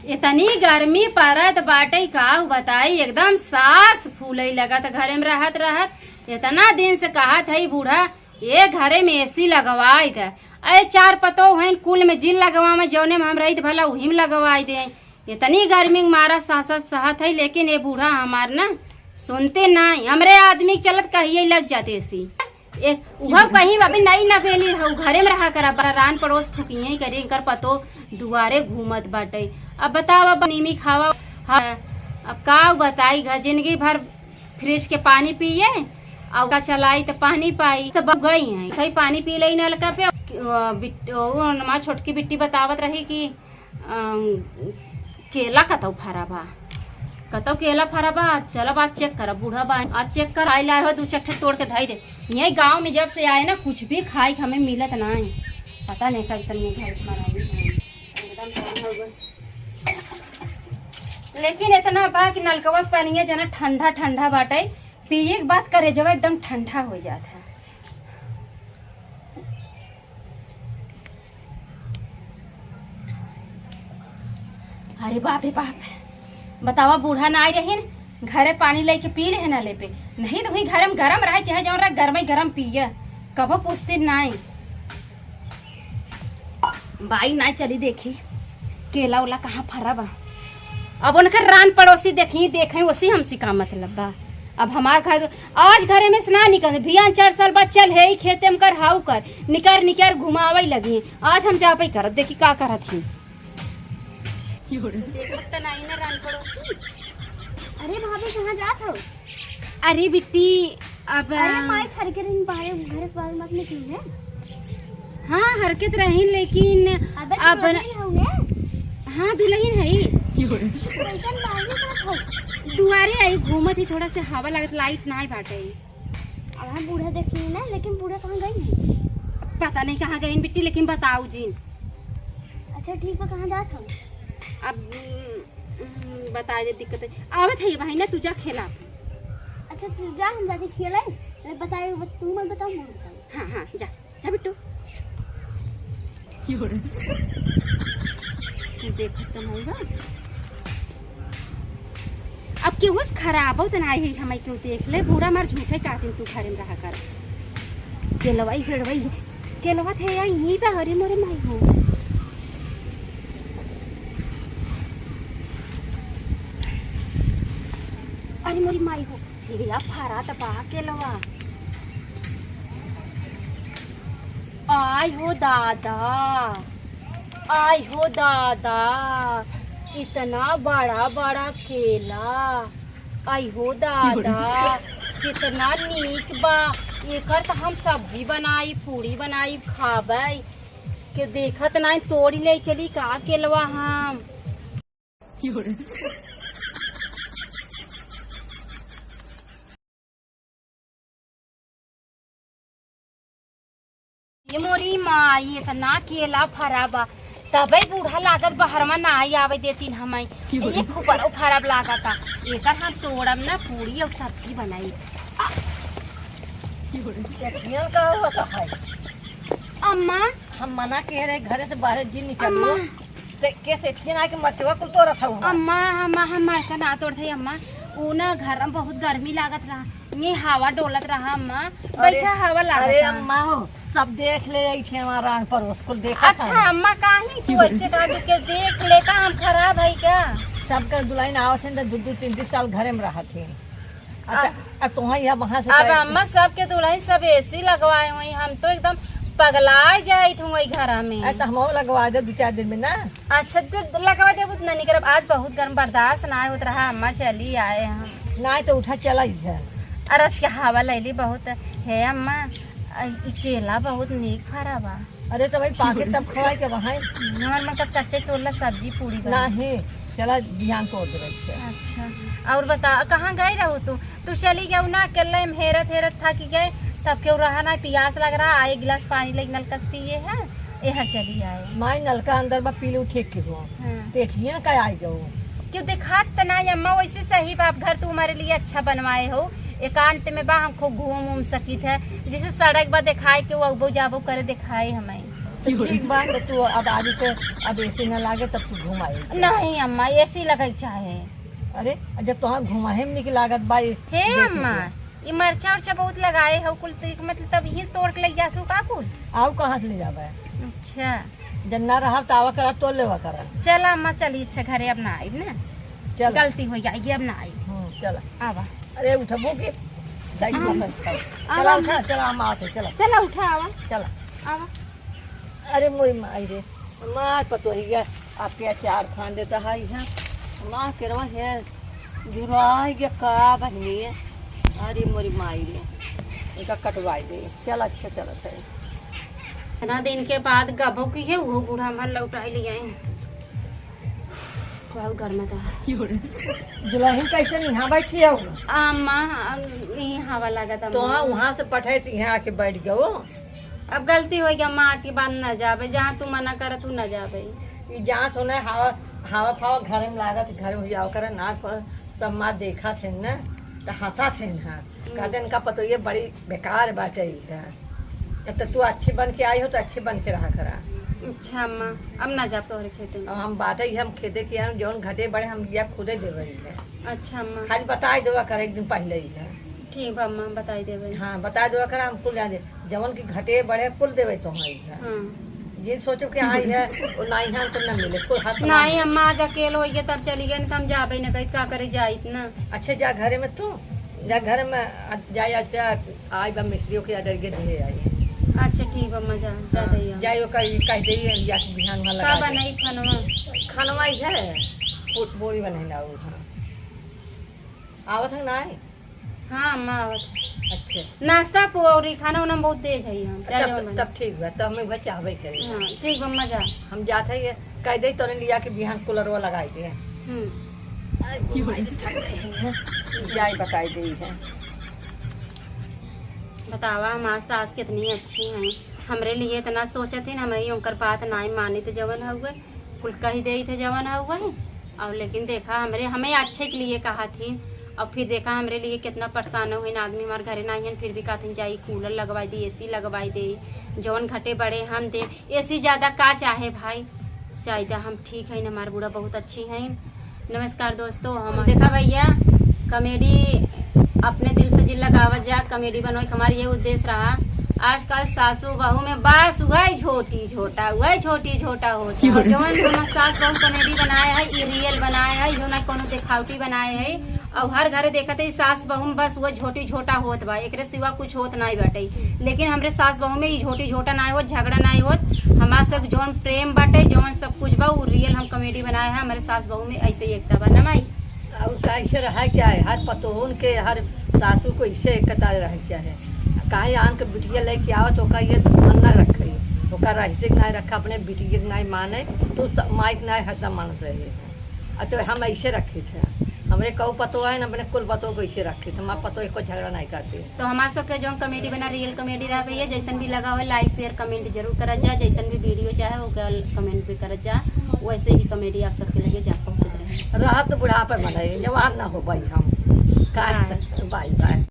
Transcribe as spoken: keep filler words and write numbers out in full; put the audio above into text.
इतनी गर्मी परत बाटे, का बताई, एकदम सास फूले लगत घरे में रहत रहत। इतना दिन से कहत है बूढ़ा, ए घरे में एसी लगवाई दे। अरे चार पतोह हैं कुल में, जिन लगवा में जौने में हम रही भला उही में लगवाई दे। इतनी गर्मी के मारा सास सहत है, लेकिन ये बूढ़ा हमार ना सुनते नहीं। हमरे आदमी के चलत कहिए लग जाते एसी। ए, उहब कहीं अभी नई नवेली रहू, घरे में रहा करा, बड़ा रान पड़ोस थुकिये करी, इनकर पतो दुआरे घूमत बाटे। अब बताओ, अब नीमी खावा, हाँ, अब का बताई, घर जिंदगी भर फ्रिज के पानी पिए, और का चलाई त पानी पाई, त बउ गई हैं, कहीं पानी पी लई नलका पे। अ, बिट-, ओ, हमार छोटकी बिट्टी बतावत रही कि अम, केला कतौ फरा बा, कतौ केला फरा बा, चलब आज चेक करब, बूढ़ा बा, आज चेक कर, आइल आए हो, दू चार ठे तोड़ के धई दे। यही गाँव में जब से आए ना, कुछ भी खाए के हमें मिलत नाई, पता नहीं कैसन ये घर बनाई है, एकदम down हो गए। लेकिन इतना बा कि नलकवा के पानिया जना ठंडा ठंडा बाटे, पिए के बाद करेजवा एकदम ठंडा हो जात है। अरे बाप रे बाप, बतावा, बूढ़ा ना आई रहीन, घरे पानी लेके पी लेहे ना ले पे, नहीं तो वही घरे में गरम रहे, चाहे जौन रहे, गरमे गरम पिए, कबो पूछती नाई। बाई ना चली देखी, केला उला कहाँ फरा बा। अब उनकर रान पड़ोसी देखी, देखे, उसी हमसे का मतलब बा। अब हमार घर, आज घरे में से ना निकल, भियान चार साल बाद चल हे, ई खेते में कर, हाउ कर, निकर निकर घुमावे लगी। आज हम जाबे करब, देखी का करत ही। देखत त नाही ना रान पड़ोसी। अरे भाभी, कहाँ जात हो? अरे बिट्टी, अब अरे माई, हरके रही बाहर, घर से बाहर मत निकली है। हाँ, हरकत रही, लेकिन अबे अब दुल्हन हउए? हाँ, दुल्हन है। कैसन बाहर निकलत हो? दुआरे आई, घूमत ही, थोड़ा से हवा लागत, लाइट नाई बाटे। अब हम बूढ़ा देखी ना, लेकिन बूढ़ा कहाँ गई? पता नहीं कहाँ गई बिट्टी, लेकिन बताऊ जिन। अच्छा ठीक बा, कहाँ जात हो? अब हम्म, बताए दे दिक्कत है। आवत है ये बहिना, तू जा खेला। अच्छा, तू जा, हम जाते खेले। अरे बताए, बस तू मत बताओ, मैं बताऊँ। हाँ, हाँ, जा, जा बिट्टू। तू देखत तो नहीं बा। अब केहू से खराब हो त ना आई, हमें क्यों देख ले, बूढ़ा मार झूठे का दिन तू घरे में रहा कर। केलवाई, केलवाई, केलवा थे आई, यहीं पे, अरे मोरे माई हो। अरे मोरी माई हो, केला फरा त बा केलवा। आई हो दादा, आई हो दादा, इतना बड़ा बड़ा केला। आई हो दादा, कितना नीक बा। एकर त हम सब्जी बनाई, पूड़ी बनाई, खाबै। के देखत नाई, तोड़ी ले चली का केलवा हम। ये मोरी माई, इतना केला फरा बा, तबे बूढ़ा लागत बहरवा नाई आवे देतीन हमें। ये खूब फरब लागता, एकर हम तोड़ब ना, पूड़ी और सब्जी बनाई। आ, देखियन का होता है। अम्मा। हम मना के रहे, घरे से बाहर जिन निकलो। अम्मा। ते के सेठिया ना के मरचवा कुल तोड़त हऊ। अम्मा, अम्मा, हम मरचा ना तोड़त हई अम्मा। ऊ ना घर में बहुत गर्मी लागत रहा, ये हवा डोलत रहा अम्मा। अरे, बैठा, हवा लागत अरे रहा। अम्मा हो, सब देख ले, ऐसे हमारा रान परोस कुल देखत अच्छा है। अम्मा, काहे तू ऐसे कहा तू के देख लेता, हम खराब है क्या? सबके दुल्हन आवत है तो दू दू तीन तीन साल घरे में रहत है। अच्छा, अब अब तुहाँ यहाँ वहाँ से अब तय अम्मा सबके दुल्हन सब एसी लगवाए हुई, हम तो एकदम पगलाए जाइत हुई घरा में। अरे तो हमहू लगवा दे दू चार दिन में ना। अच्छा, तो लगवा देबू तो ना निकरब। आज बहुत गर्म बर्दाश्त ना होत रहा अम्मा, चली आए हम। ना तो उठा चला ही है। अरे आज के हवा लैली बहुत है अम्मा, अ, ई केला बहुत नीक फरा बा। अरे तो भाई पाके तब खवाए के वहाँ। हमार मतलब कच्चे तोड़ला सब्जी पूड़ी बना। नहीं, चला बिहान तोड़ देबै छे। अच्छा, और बता, कहाँ गए रहू तू? तू चली गऊ ना, अकेले में हेरत हेरत थक गए, तब केहू रहा ना, पियास लग रहा, आए गिलास पानी लेके नलका से पिए है, एहर चली आए। माई नलका अंदर बा, पी लू ठीक के हो। हाँ। देखिए ना का आई गऊ। क्यों दिखात त ना अम्मा, वैसे सही बाप घर तू हमारे लिए अच्छा बनवाए हो, एकांत में बा, हम खूब घूम उम सकित है, जैसे सड़क बा दिखाए के वो अबो जाबो करे दिखाए हमें। तो ठीक बा, तो तू अब आजू के अब एसी न लागे तब तू घुमाए। नहीं अम्मा, एसी लगे के चाहे। अरे, जब तोहार घुमाए में निक लागत बा, ए-, हे देखे अम्मा, के। ई मरचा उरचा बहुत लगाए हो कुल, तो मतलब तब यहीं से तोड़ के ले जातू का कुल? आऊ कहाँ से ले जाबे? अच्छा। जब ना रहब त आवा करा, तोड़ लेवा करा। चला अम्मा, चली, अच्छा घरे अब ना आइब ना। चला। गलती हो जाएगी, अब ना आइब। हम्म, चला। आवा। अरे उठबो के? जाई हाँ। वापस चला। आवा चला अम्मा। उठा, चला, हम आवत है, चला। चला उठा, आवा। चला। आवा। अरे मोरी माई रे, मार पतोहिया अत्याचार फान देता है यहाँ। माँ केरवा है, झुराई के का बहिनी है। अरे मोरी माई रे, इनका कटवाई दे। चल अच्छा चलत है। इतना दिन के बाद गबो की है, वो बूढ़ा मन लौटाई ले आए। बहुत गर्म था। दुल्हन कैसे यहाँ बैठी है? अम्मा, ई हवा लागत तो अम्मा। हाँ, वहाँ से पठाए तो यहाँ आके बैठ गयो। अब गलती हो गया, अम्मा आज के बाद न जाबे, जहाँ तू मना कर तू न जाबे। ई जहाँ तो ना हवा, हवा फावा घर में लागत, घर में जाओ करे ना, पर सब माँ देखा थे न, तो हंसा थे न, हम्म। कहते इनका पतो ये बड़ी बेकार बाटे ई है। तो तू अच्छी बन के आई हो तो अच्छी बन के रहा करा। अच्छा अम्मा, अब ना जाब तोहरे खेते में। अब हम बाटे ही हम खेते के हम जौन घटे बड़े हम लिया खुदे देवे ही है। अच्छा अम्मा। खाली बताई देवा कर एक दिन पहले ही है। ठीक बा अम्मा, बताई देवे। हाँ, बताई देवा कर हम कुल जान दे। जवन की घटे बढ़े कुल देवे तो हमारी घर। हाँ। जिन सोचो कि आई है, वो नाई है तो न मिले, कुल हाथ नहीं, अम्मा आज अकेले होइए तब चली गए, न तो हम जाबे न कही, का करे जाइत ना। अच्छा जा घरे में तू, जा घर में, आ, जा, जा, जा, आई बा मिस्त्रियों के आदर के दिए आई। अच्छा ठीक बा अम्मा, जा, जा हाँ, दे आओ। जाई ओकर ई कह दे या कि बिहान में का लगा दे। बनाई खानवा? खानवा ही है, पू-, पूरी बनाई ना वो, हाँ। आवत है ना आई? हाँ, अम्मा आवत है। अच्छा। नाश्ता पौरी, खाना उना में बहुत तेज है हम, अच्छा, चाय तब, वाला। तब ठीक बा, तब हमें वह चाहबे करे। हाँ, ठीक बा, अम्मा जा। हम जात है ये, कह दे तोरे लिया के बिहान कूलरवा लगाई दे। हम्म। आई, वो माई थक गई है। जाई बताई दे है। बतावा, हमार सास कितनी अच्छी हैं, हमरे लिए इतना सोचत ही, हम ही उनकर बात नाई मानित जवन हउए। कुल कही देइत है जवन हउए। और लेकिन देखा, हमरे, हमें अच्छे के लिए कहा थी, और फिर देखा, हमरे लिए कितना परेशान हुइन। आदमी हमारे घरे नाई हन, फिर भी कहत हन, "जाई, कूलर लगवाई दे, एसी लगवाई दे, जवन घटे बढ़े हम दे।" एसी ज्यादा का चाहे भाई, चाहिदा हम ठीक हइन, हमार बूढ़ा बहुत अच्छी हइन। नमस्कार दोस्तों, हम देखा भैया, कॉमेडी अपने दिल से जिन लगावत जा, कॉमेडी बनवाई, हमार ये उद्देश्य रहा। आजकल सासू बहू में बस वही झोटी झोटा, वही झोटी झोटा होता है। जवन हमार सास बहू कॉमेडी बनाए है, ई रियल बनाए है, यो ना कोनो देखावटी बनाए है। और हर घरे देखत है सास बहू में बस वो झोटी झोटा होत बा, एकरे सिवा कुछ होत नाई बाटे। लेकिन हमरे सास बहू में ई झोटी झोटा नाई होत, झगड़ा नाई होत। हमार से जौन प्रेम बाटे, जौन सब कुछ बा, उ रियल हम कॉमेडी बनाए है। हमरे सास बहू में ऐसे ही एकता बा ना माई। और कैसे रहा क्या है, हर पतोहन के, हर सासू को इसे एकता रहे क्या है। काहे आन के बिटिया लेके आवत, ओका ये मन ना रखे, ओका रहिसे के ना रखा, अपने बिटिया के ना माने, तो स-, माई के ना हरदम मानत रहे। अच्छा, हम ऐसे रखे थे, हमरे कऊ पतो है ना, अपने कुल पतो को ऐसे रखे थे, हमार पतो एको झगड़ा नहीं करते। तो हमार सबके जौन कॉमेडी बना, रियल कॉमेडी रहा भैया, जैसन भी लगा हो, लाइक, शेयर, कमेंट जरूर करत जा, जैसन भी वीडियो चाहे, ओके कमेंट भी करत जा, वैसे ही कॉमेडी आप सबके लगे जा पहुँचत रहे। रहब तो बुढ़ापे में रहे, जवान ना हो पाई हम। बाय। Bye, bye.